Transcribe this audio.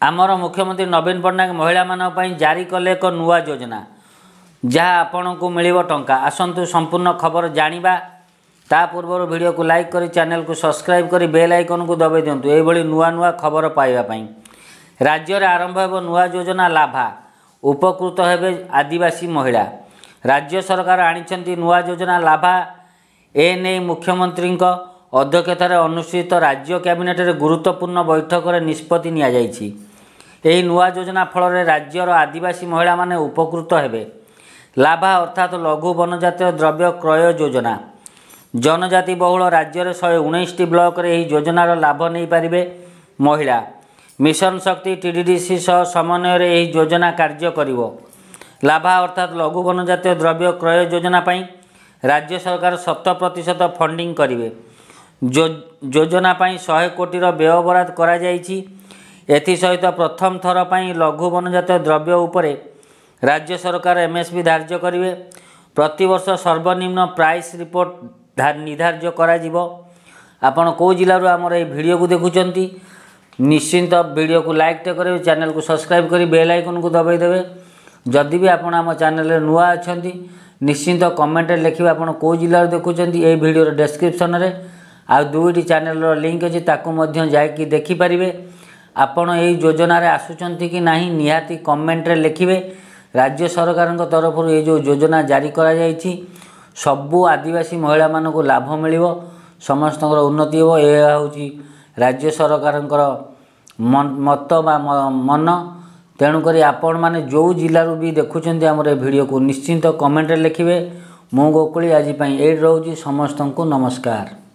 ଆମର ମୁଖ୍ୟମନ୍ତ୍ରୀ ନବୀନ ପଟ୍ଟନାୟକ ମହିଳାମାନଙ୍କ ପାଇଁ ଜାରି କଲେ ଏକ ନୂଆ ଯୋଜନା, ଯାହା ଆପଣଙ୍କୁ ମିଳିବ ଟଙ୍କା। ଆସନ୍ତୁ ସମ୍ପୂର୍ଣ୍ଣ ଖବର ଜାଣିବା। ତା ପୂର୍ବରୁ ଭିଡ଼ିଓକୁ ଲାଇକ୍ କରି, ଚ୍ୟାନେଲକୁ ସବସ୍କ୍ରାଇବ୍ କରି ବେଲ୍ ଆଇକନ୍କୁ ଦବାଇ ଦିଅନ୍ତୁ ଏଇଭଳି ନୂଆ ନୂଆ ଖବର ପାଇବା ପାଇଁ। ରାଜ୍ୟରେ ଆରମ୍ଭ ହେବ ନୂଆ ଯୋଜନା ଲାଭା, ଉପକୃତ ହେବେ ଆଦିବାସୀ ମହିଳା। ରାଜ୍ୟ ସରକାର ଆଣିଛନ୍ତି ନୂଆ ଯୋଜନା ଲାଭା। ଏନେଇ ମୁଖ୍ୟମନ୍ତ୍ରୀଙ୍କ ଅଧ୍ୟକ୍ଷତାରେ ଅନୁଷ୍ଠିତ ରାଜ୍ୟ କ୍ୟାବିନେଟରେ ଗୁରୁତ୍ୱପୂର୍ଣ୍ଣ ବୈଠକରେ ନିଷ୍ପତ୍ତି ନିଆଯାଇଛି। ଏହି ନୂଆ ଯୋଜନା ଫଳରେ ରାଜ୍ୟର ଆଦିବାସୀ ମହିଳାମାନେ ଉପକୃତ ହେବେ। ଲାଭା ଅର୍ଥାତ୍ ଲଘୁ ବନଜାତୀୟ ଦ୍ରବ୍ୟ କ୍ରୟ ଯୋଜନା। ଜନଜାତି ବହୁଳ ରାଜ୍ୟରେ 119ଟି ବ୍ଲକରେ ଏହି ଯୋଜନାର ଲାଭ ନେଇପାରିବେ ମହିଳା। ମିଶନ ଶକ୍ତି, ଟିଡିଡିସି ସହ ସମନ୍ୱୟରେ ଏହି ଯୋଜନା କାର୍ଯ୍ୟ କରିବ। ଲାଭା ଅର୍ଥାତ୍ ଲଘୁ ବନଜାତୀୟ ଦ୍ରବ୍ୟ କ୍ରୟ ଯୋଜନା ପାଇଁ ରାଜ୍ୟ ସରକାର 100% ଫଣ୍ଡିଂ କରିବେ। ଯୋଜନା ପାଇଁ 100 କୋଟିର ବ୍ୟୟବରାଦ କରାଯାଇଛି। ଏଥିସହିତ ପ୍ରଥମ ଥର ପାଇଁ ଲଘୁ ବନଜାତୀୟ ଦ୍ରବ୍ୟ ଉପରେ ରାଜ୍ୟ ସରକାର ଏମ୍ଏସ୍ପି ଧାର୍ଯ୍ୟ କରିବେ। ପ୍ରତିବର୍ଷ ସର୍ବନିମ୍ନ ପ୍ରାଇସ୍ ରିପୋର୍ଟ ନିର୍ଦ୍ଧାର୍ଯ୍ୟ କରାଯିବ। ଆପଣ କେଉଁ ଜିଲ୍ଲାରୁ ଆମର ଏଇ ଭିଡ଼ିଓକୁ ଦେଖୁଛନ୍ତି, ନିଶ୍ଚିନ୍ତ ଭିଡ଼ିଓକୁ ଲାଇକ୍ଟେ କରିବେ, ଚ୍ୟାନେଲକୁ ସବସ୍କ୍ରାଇବ୍ କରି ବେଲ୍ ଆଇକନ୍କୁ ଦବାଇ ଦେବେ। ଯଦି ବି ଆପଣ ଆମ ଚ୍ୟାନେଲରେ ନୂଆ ଅଛନ୍ତି, ନିଶ୍ଚିନ୍ତ କମେଣ୍ଟରେ ଲେଖିବେ ଆପଣ କେଉଁ ଜିଲ୍ଲାରୁ ଦେଖୁଛନ୍ତି। ଏଇ ଭିଡ଼ିଓର ଡେସ୍କ୍ରିପସନ୍ରେ ଆଉ 2ଟି ଚ୍ୟାନେଲର ଲିଙ୍କ୍ ଅଛି, ତାକୁ ମଧ୍ୟ ଯାଇକି ଦେଖିପାରିବେ। ଆପଣ ଏଇ ଯୋଜନାରେ ଆସୁଛନ୍ତି କି ନାହିଁ, ନିହାତି କମେଣ୍ଟରେ ଲେଖିବେ। ରାଜ୍ୟ ସରକାରଙ୍କ ତରଫରୁ ଏଇ ଯେଉଁ ଯୋଜନା ଜାରି କରାଯାଇଛି, ସବୁ ଆଦିବାସୀ ମହିଳାମାନଙ୍କୁ ଲାଭ ମିଳିବ, ସମସ୍ତଙ୍କର ଉନ୍ନତି ହେବ, ଏହା ହେଉଛି ରାଜ୍ୟ ସରକାରଙ୍କର ମତ ବା ମନ। ତେଣୁକରି ଆପଣମାନେ ଯେଉଁ ଜିଲ୍ଲାରୁ ବି ଦେଖୁଛନ୍ତି ଆମର ଏ ଭିଡ଼ିଓକୁ, ନିଶ୍ଚିନ୍ତ କମେଣ୍ଟରେ ଲେଖିବେ। ମୁଁ ଗୋକୁଳି ଆଜି ପାଇଁ ଏଇଠି ରହୁଛି। ସମସ୍ତଙ୍କୁ ନମସ୍କାର।